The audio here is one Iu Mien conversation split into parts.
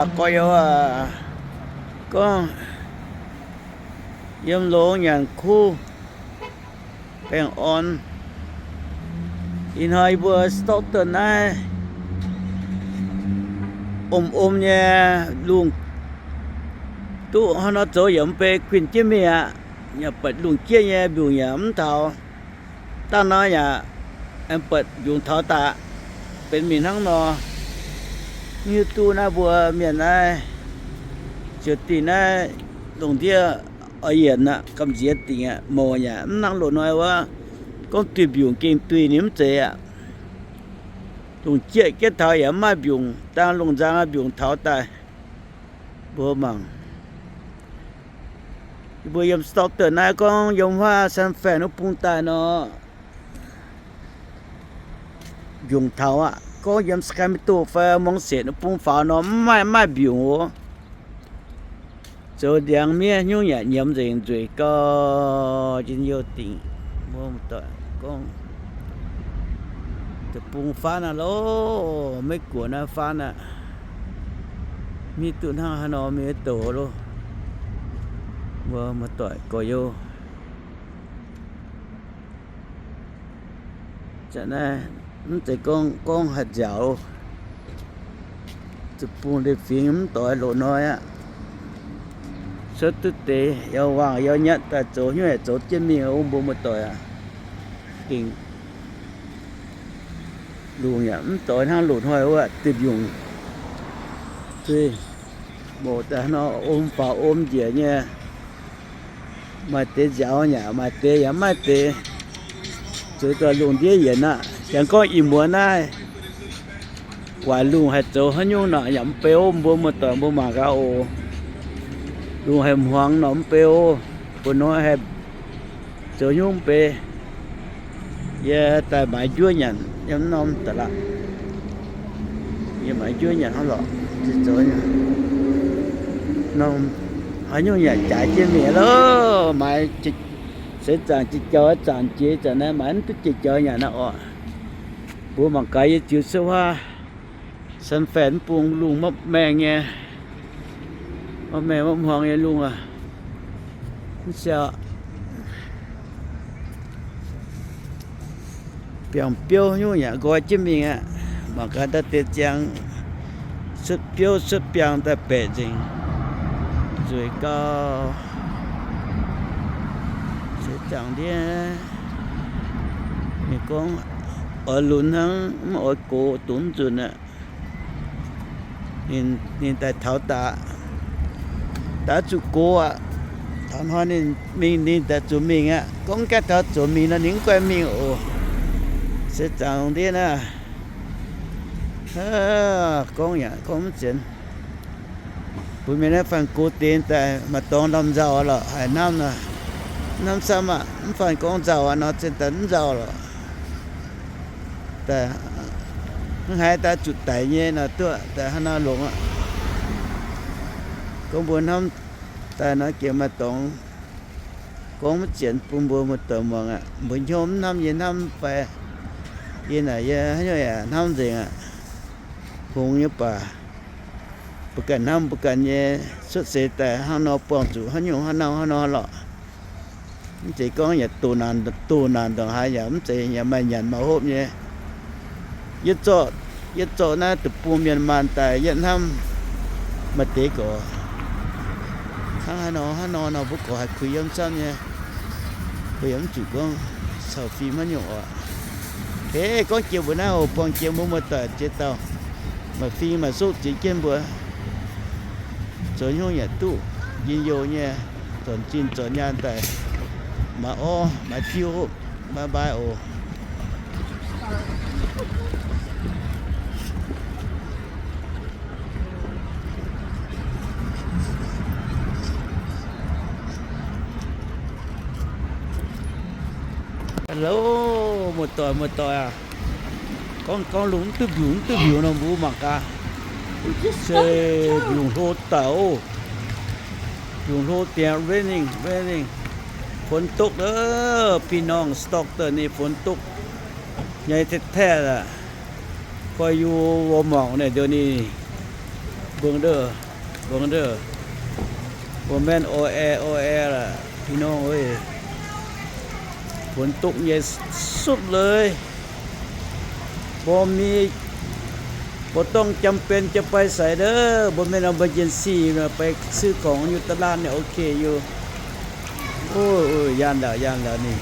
Gorx-youz aac, gorngv yiem longx nyanc kuv baengh orn. Ih hnoi yie mbuo Stockton naaiv om-om nyei lungh duqv hnangv nor zoux yaac mv bei kuinx jienv mingh aqv. Yaac buatc lungh jieqv nyei mbiungc yaac mv taux. Dangh nor yaac aengx buatc mbiungc taux daaih, benx mingh hnangv nor. Mv hiuv duqv naaiv mbuo mienh naaiv ziouc dingh naaiv lungh ndiev oix yienc aqv, gamh nziex dingc aqv, mouc yaac mv hnangv loz-hnoi wuov. Gorngv duih mbiungc gengh duih ninh mv zeiz aqv. Lungh jieqv jienv taux yaac mv maaih mbiungc, dangh lungh nzang mbiungc taux daaih. Mbuo mangc, yie mbuo yiem Stockton naaiv gorngv yiem huaav San Fran wuov bung daaih nor, mbiungc taux aqv. Gorngv yiem Sacramento fai Morrison wuov bung faaux nor, mv maaih, maaih mbiungc oc. Zoux ndiangx miev nyungc yaac nyiemz nzengc, nzueic gau, njien-youh dingc. Mbuo muoz-doic gorngv, deic-bung faanv aqv loh, Meiv Guoqv naaiv faanv aqv. Mv hiuv duqv hnangv haaix nor mingh douc loh. Mbuo muoz-doic gorx-youz, zanc naaiv mv zeiz gorngv, gorngv haih nziaauc loh. Deic-bung leiz-fingx mv doix loz-hnoi aqv. Cuotv duqv deix yaac wangc yaac nyatv daaih zoux hnyouv haic zoux jienv mingh ov mbuo muoz-doic aac. Gengh lungh yaac mv doix hnangv loz-hnoi wuov, duih mbiungc, duih mouc daaih nor, om faaux om njiec nyei. Maaih deix nziaaux yaac maaih deix yaac mv maaih deix. Zoux daaih lungh ndiev yienc aqv. Jangx gorngv ih muonz naaiv guaax lungh haih zoux haaix nyungc nor yaac mv bei ov, mbuo muoz-doic mbuo mangc gaax oc. Lungh haih hmuangx nor mv bei ov. Bun nor haih zoux nyungc mv bei. Yie daaih maaiz njuov nyanc yiem norm da'latc. Yie maaiz njuov nyanc hnangv lorqc, zoux norm haaix nyungc yaac jaaix jienv mingh loh. Maaiz seix zaangc jiex jaux, zaangc jiex zanc naaiv maaiz mv duqv jiex jaux nyanc aqv oc. Mbuo mangc gaax yie ziux cuotv huaav San Fran mv bung lungh maiv maengh nyei, maiv maengh maiv hmuangx nyei lungh aac. Mv siau, biangh biouv nyungc yaac nqoi jienv mingh aqv. Mangc gaax ndau deix ziangx cuotv biouv cuotv biangh daaih baeqc nzengc, nzueic gau. Seix zaangc ndiev, ninh gorngv oix lunx hnangv mv oix gox, dongh mv nzunc aqv. Ninh, ninh daaih taux daqc, daaih zuqc gox aqv. Taux hnoi ninh mingh, ninh daaih zuqc mingh aqv. Gorngv gaengh taux zuqc mingh nor, ninh mv gaengh mingh oc. Seix zaangc ndiev naaiv, gorngv yaac gorngv mv sienx. Mbuo mienh naaiv faanh gox deix daaih maaih dorngx ndorm nzauh lorqc, haiz hnamv nor, hnamv samv aqv. Mv faanh gorngv nzauh aqv nor, zinh daaih mv nzauh lorqc. Daaih mv haiz daaih zuqc daic nyei nor, duqv daaih hnangv naaiv longx aqv. Gorngv mbuo hnamv daaih nor, jiex maaih dorngx gorngv mv zienx bun mbuo muoz-doic muangx aqv. Mbuo hnyouv mv hnamv yie hnamv fai, yie naaic yie haaix nyungc yaac hnamv nzengc aqv. Hngongx nyei baac mbuo ganh hnamv mbuo ganh nyei, cuotv seix daaih hnangv nor buangh zuqc haaix nyungc haaix nor haaix nor lorqc. Mv zeiz gorngv yaac doh naanc, doh naanc ndongc haaix yaac mv zeiz, yaac maaih nyanc maaih hopv nyei. Yie zorqv, yie zorqv naaiv deic-bung mienh maanh daaih yie hnamv maaih deix gorx hnangv haaix nor hnangv nor nor, mbuo gorx haih kuh yiem camv nyei. Mbuo yaac mv zuqc gorngv caux fim haaix nyungc oc. Heh, gorngv jiex mbuo naaiv oc, buangh jiex mbuo muoz-doic ziex dauh, maaih fing maaih soqv ziex jienv mbuo, zoux hnyouv yaac duqv njien-youh nyei, zornc zinh zornc nyaanh daaih, maaih orv maaih diuv, bye bye oc. Hello, muoz-doic, muoz-doic aac. Gorngv, gorngv lungh mv duqv mbiungc, mv duqv mbiungc nor, mbuo mangc gaax. Se mbiungc hlo daic oc. Mbiungc hlo dingc, raining, raining. ฝนตก เด้อ พี่น้อง Stockton นี่ ฝนตก ใหญ่แท้ๆ ล่ะ คอยอยู่ Walmart เนี่ย เดี๋ยวนี้ Mbuo mv deix, mbuo mv deix, mbuo maiv o e o e la'ih norm oc. ฝนตก nyei sutv leiz. Mbuo mingh, mbuo dongh จำเป็น จะไป sai deix, mbuo maiv norm mbuo njien-sih ไป ซื้อของ อยู่ตลาด naaic ok yoc. Ov, yaanh la'ih, yaanh la'ih ninh.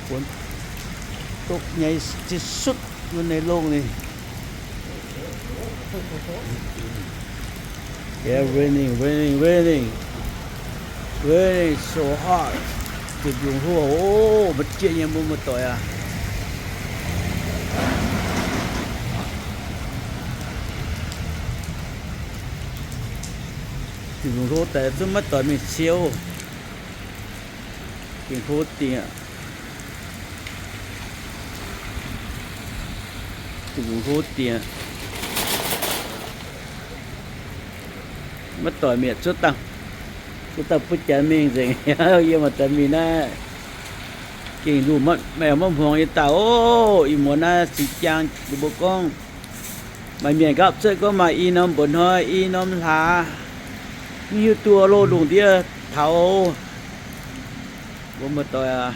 ฝนตก nyei sutv sutv nyei longh ninh. Yeah, raining, raining, raining. Raining so hard. Duqv mbiungc hlo oc, maiv jieqv nyei mbuo muoz-doic aac. Duqv mbiungc hlo daaih zungv maiv doic mingh ciouv. Dingc hlo dingc aqv. Duqv mbiungc hlo dingc aqv. Maiv doic mingh cuotv dangh, cuotv dangh butv janx mingh nzengc. Yie maaih doic mingh naaiv, gengh nduqc maiv, maiv hmuangx nyei daaih oc. Ih muonz naaiv cingx jaang ninh mbuo gorngv, maaih mienh nqaapv cuotv gorngv maaih i norm mba'hnoi, i norm hlaax, mv hiuv duqv loz ndongc ndiev taux. Mbuo muoz-doic aac,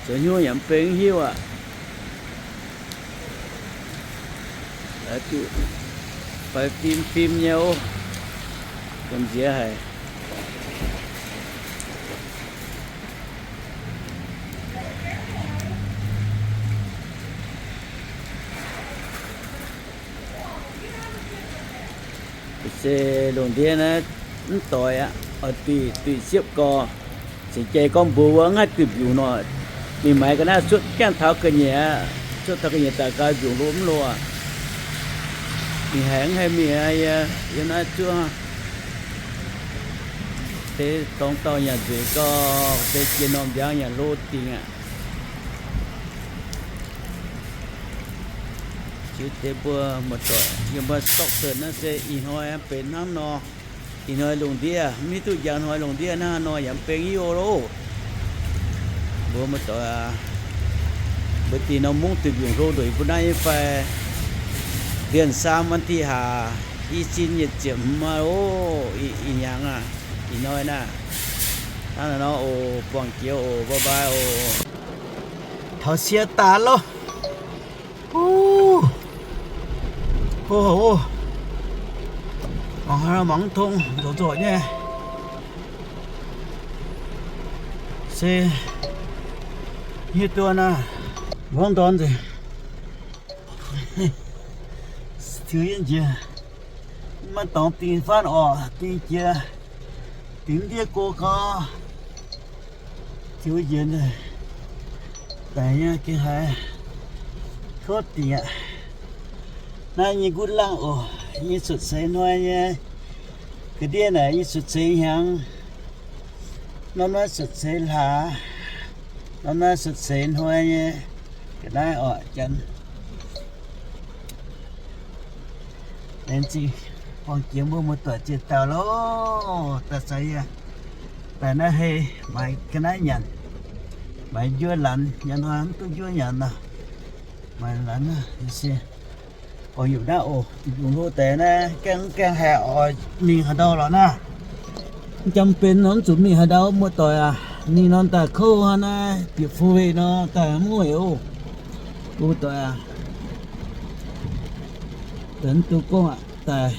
zoux hnyouv yaac mv benx hiuv aqv. Laaix duqv fai fim fim nyei oc. Gamh nziex haic. Se lungh ndiev naaiv mv doix aqv, oix duih, duih siepv gorx. Cingx jai gorngv mbuox wuov, mv haih duih mbiungc nor, ninh maaiz ga'naaiv cuotv gaengh taux ga'nyiec aqv. Cuotv taux ga'nyiec daaih ga'mbiungc hlo mv loz aqv. Ninh haiz mv haih mingh aqv. Yie, yie naaiv zuov deix dorngx dauh nyanc nzueic gau, deix jiex normh ndiangx nyanc hlo dingc aqv. Ziux deix mbuo muoz-doic, yie mbuo sortv deix naaiv se ih hnoi benx hnangv nor. Ih hnoi lungh ndiev mv hiuv duqv njang hnoi lungh ndiev hnangv haaix nor yaac mv benx hiuv loh. Mbuo muoz-doic aac, mbuo dinh norm mungv duqv mbiungc hlo ndoqc yie mbuo naaiv nyei fai? เดือนสาม วันที่ห้า i sin nyic ziepc hmz aqv oc. Ih hnyangx aac, ih hnoi naaiv. Hnangv naaiv nor oc, buangh jiex oc, bye bye oc. Taux sieqv daaih loh. Mangc haaix mangc mv tong nzoqc nzoqc nyei. Se hiuv duqv naaiv, mbuangv ndorn nzengc. Tiux yie njiec, maiv dorngx dingh faanv orqc, dingh jiex, dingh ndiev go gau. Tiux njiec daic nyei gengh haiz kouv dingc aqv. Naaiv nyei nqutv laangh oc, nyei cuotv seix hnoi nyei ga'ndiev naaic, nyei cuotv seix hnyangx, norm naaiv cuotv seix hlaax, norm naaiv cuotv seix hnoi nyei ga'naaiv orqc, janx. Laengz zingh buangh jiex mbuo muoz-doic ziex dauh loh. Daaih za'gengh daaih naaiv hei, maaiz ga'naaiv nyanc, maaiz njuov lanx. Nyanc hnoi mv duqv njuov nyanc nor, maaiz lanx naaiv se gorngv yaac naaiv oc, yungz hlo deix naaiv gaengh gaengh haih oix mingh haaix ndau lorqc naaiv. Mv jangx benx nor mv zuqc mingh haaix ndau, muoz-doic aac. Ninh nor daaih kouv hnangv naaiv, bieqc fu weih nor daaih mv weic oc. Muoz-doic aac, daaih mv duqv gorngv aqv, daaih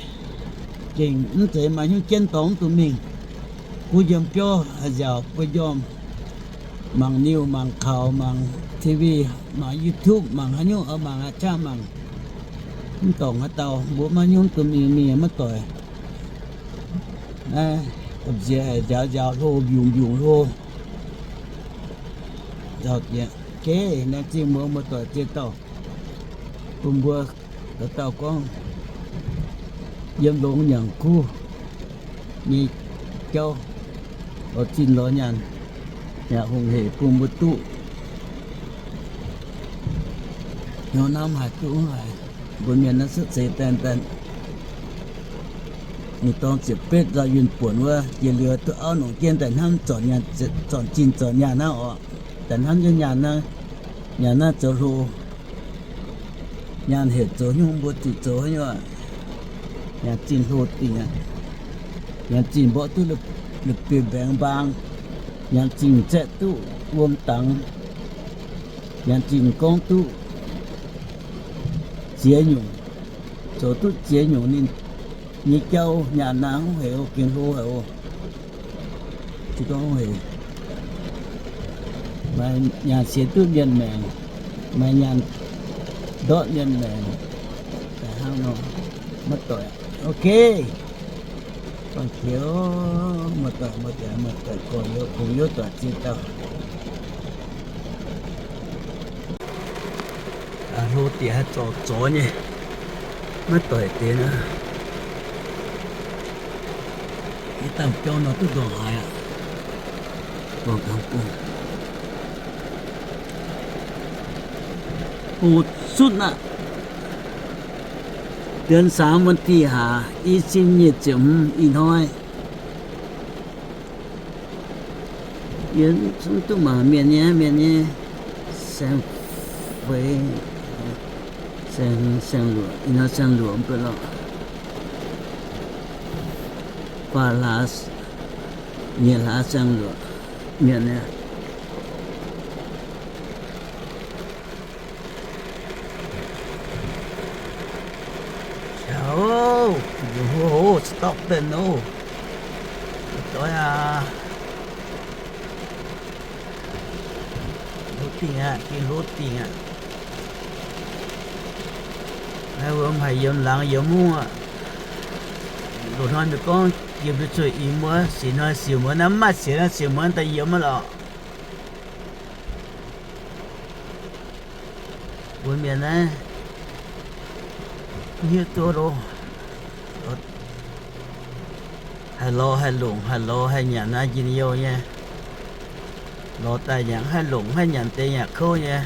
gengh mv zeiz maaih hnyouv jienv dorngx mv duqv mingh. Gu njiem biauv haih nziaauc buo njormh, mangc นิวส์ mangc ข่าว mangc ทีวี mangc ยูทูบ mangc haaix nyungc oix mangc aqv, qaqv mangc. Mv dorngc haaix dauh mbuo maiv hnyouv duqv mingh, mingh maiv doic. Naaiv gamh nziex haic, nziaaux nziaaux hlo, mbiungc mbiungc hlo. Nzauh jiex. Geh naaiv zingh muoz muoz-doic ziex dauh, bun mbuo dauh dauh gorngv yiem longx nyanc kuv nyei jauv, oix zinh lorz nyaanh, yaac hungh hec bun mbuo duqv hnyouv hnamv haic duqv haic. Mbuo mienh naaiv cuotv seix daaih, daaih mingh dorng ziepc betv nzauh yunh buonc wuov, jiex liuz duqv auv nongc jienv daaih hnamv zornc nyaanh, zornc zinh zornc nyaanh hnangv oc. Daaih hnamv jienv nyaanh hnangv, nyaanh hnangv zoux hlo. Nyaanh heuc zoux nyungc mbuo zuqc zoux nyungc aqv. Nyaanh zinh hlo dingc aqv. Nyaanh zinh mborqv duqv la'bieiv mbaengx mbaang. Nyaanh zinh zaeqv duqv wuom dangx. Nyaanh zinh gorngv duqv ziex nyungc, zoux duqv ziex nyungc ninh nyei jauv nyaanh naaiv hungh hec, gengh hlo haic oc. Maaih nyaanh sienx duqv mienh maengc, maaih nyaanh ndortv mienh maengc. Daaih hnangv nor, maiv doic. Ok. Muoz-doic, muoz-doic, muoz-doic, gorx-youz, kungx youz doic ziex dauh. Hlo diex haih zorc zorz nyei, maiv doic deix naaiv. Yie dangh biauv nor duqv ndongc haaix aqv. Buangh gangx bung. Hoc zutv aqv. เดือนสาม วันที่ห้า i cin nyic ziepc hmz ih hnoi. Yie zungv duqv mangc mienh nyei, mienh nyei saeng-feix, saeng-luoqc, ih hnoi saeng-luoqc mv baac lorqc. Faah hlaax, nyic hlaax saeng-luoqc mienh nyei. Ov, Stockton ov. Doic aac. Hlo dingc aqv, gengh hlo dingc aqv. Naaiv wuom haic yiem laangz yiem mungv aqv. Loz-hnoi mbuo gorngv yiem mbuo zuqc i muoz, siec hnoi siec muoz naaiv, mv maaih siec hnoi siec muoz daaih yiem aqv lorqc. Mbuo mienh naaiv mv hiuv duqv loh. Haih lorz haih longc, haih lorz haih nyanc naaiv njien-youh nyei. Lorz daaih nyanc haih longc haih nyanc deix nyanc kouv nyei.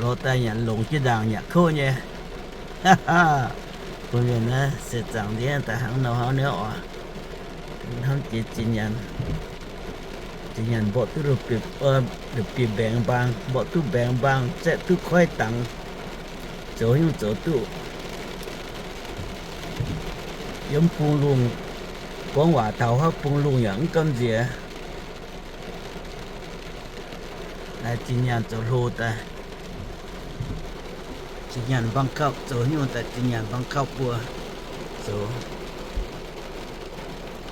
Lorz daaih nyanc longc jienv ndaangc nyanc kouv nyei. Mbuo mienh naaiv se zaangc ndiev daaih hnangv nor hnangv nor oc. Hnamv jiex zinh nyaanh, zinh nyaanh mborqv duqv la'bieiv mbaengx mbaang, mborqv duqv mbaengx mbaang, zaeqv duqv koiv dangx, zoux nyungc zoux duqv. Yiem bung lungh, gorngv waac taux huaav bung lungh yaac mv gamh nziex. Naaiv zinh nyaanh zoux hlo daaih. Zinh nyaanh mbaang gauh zoux nyungc daaih, zinh nyaanh mbaang gauh buo zoux.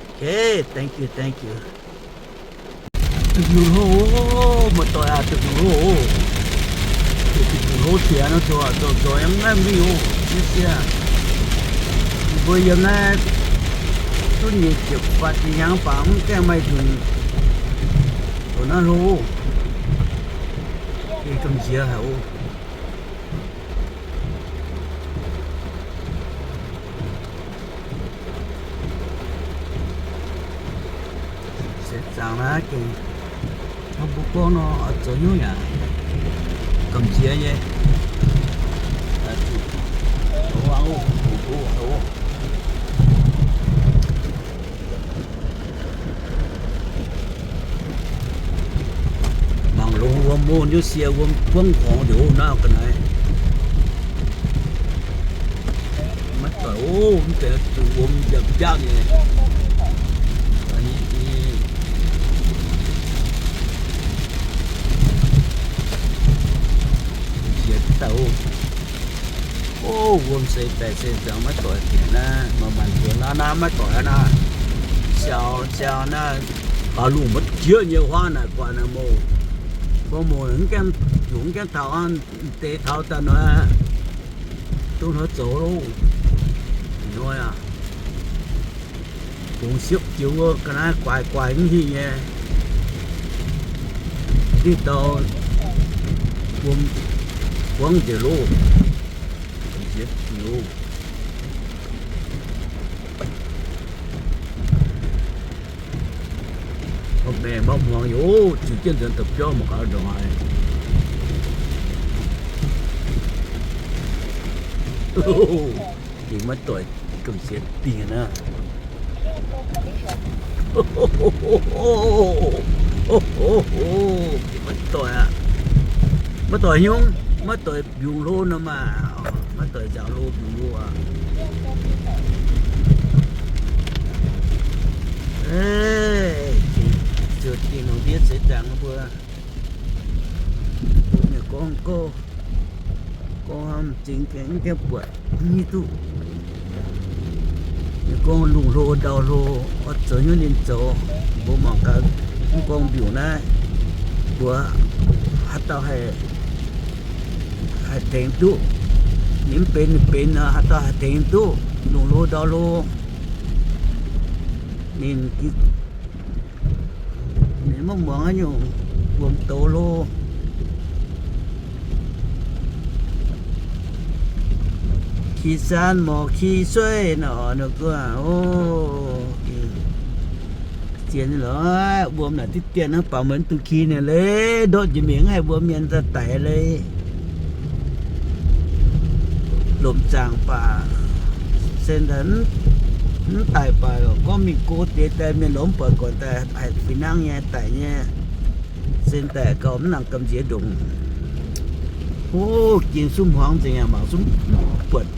Okay, thank you, thank you. Duqv hlo, muoz-doic aac, duqv hlo. Duqv hlo diex nor, zoux zoux zoux yangh naaiv mingh oc, nyei sie. Mbuo yiem naaiv duqv nyic ziepc faah zinh hnyangx baac mv gaengh maaih nzunc zoux naaiv hlo. Gengh gamh nziex haic oc. Seix zaangc naaiv gengh hnangv mbuo gorngv nor, zoux nyungc yaac gamh nziex nyei. Zuqc zoux aqv oc, zuqc zoux aqv oc. Mangc longx wuom, mv nyungc sie wuom buangv horngz njoux naaiv ga'naaiv. Maiv doic oc, mv deix zuqc wuom njamv jaqv nyei. Nziex dauh oc. Oc, wuom se baeqc se ziangx maiv doic diex naaiv, maaih maanc nzuonx naaiv, naaiv maiv doic naaiv. Siaaux siaaux naaiv, gaax lungh maiv jieqv nyei huaav naaic buatc naaic mouz. Gorngv mouz mv gaengh, zuqc mv gaengh taux aqv, deix taux daaih nor, duqv hnoi zoux loh. Ih hnoi aac, bungx siepv jiex wuov ga'naaiv guaix guaix mv hingh nyei. Diuh dauh wuom buangv njiec loh. Nziex jiex. Maengx maiv hmuangx yoc, ziux jienv nzuonx da'biauv mangc gaax ndongc haaix. Dingc maiv doic, gomh siex dingh naaiv. Dingc maiv doic aqv. Maiv doic nyungc. Maiv doix mbiungc hlo nor maah, maiv doix nzaaux hlo mbiungc hlo aqv. Ziouc dingh lungh ndiev seix zaangc mbuo, mbuo mienh gorngv gorngv, gorngv m'zing gaengh mv gaengh buatc hiuv duqv. Ninh gorngv lungh hlo ndau hlo, oix zoux hnyouv ninh zoux. Mbuo mangc gaax, mv gorngv mbiungc naaiv, mbuo haaix dauh haih, haih tengx duqv. Ninh mv benx, ninh benx nor, haaix dauh haih tengx duqv lungh hlo ndau hlo. Ninh, ninh maiv muangx haaix nyungc, wuom douz hlo. Ki saan morc ki sueiv nor, ninh gorngv, o, zien lorqc, wuom naaic diqv dien hnangv, baaux maiv duqv ki ninh leiz, ndortv njiec mingh haih wuom mienh daaih daic leiz. Lomc zaangc baac se daaih mv daic baac gorngv mingh go deix daaih mienh lorz mv buatc gorqv daaih haih fih hnangv nyei daic nyei. Se daaih gauh mv nangc gamh nziex ndongc. O, gengh sumv hmuangx nzengc aqv, mangc sumv buatc.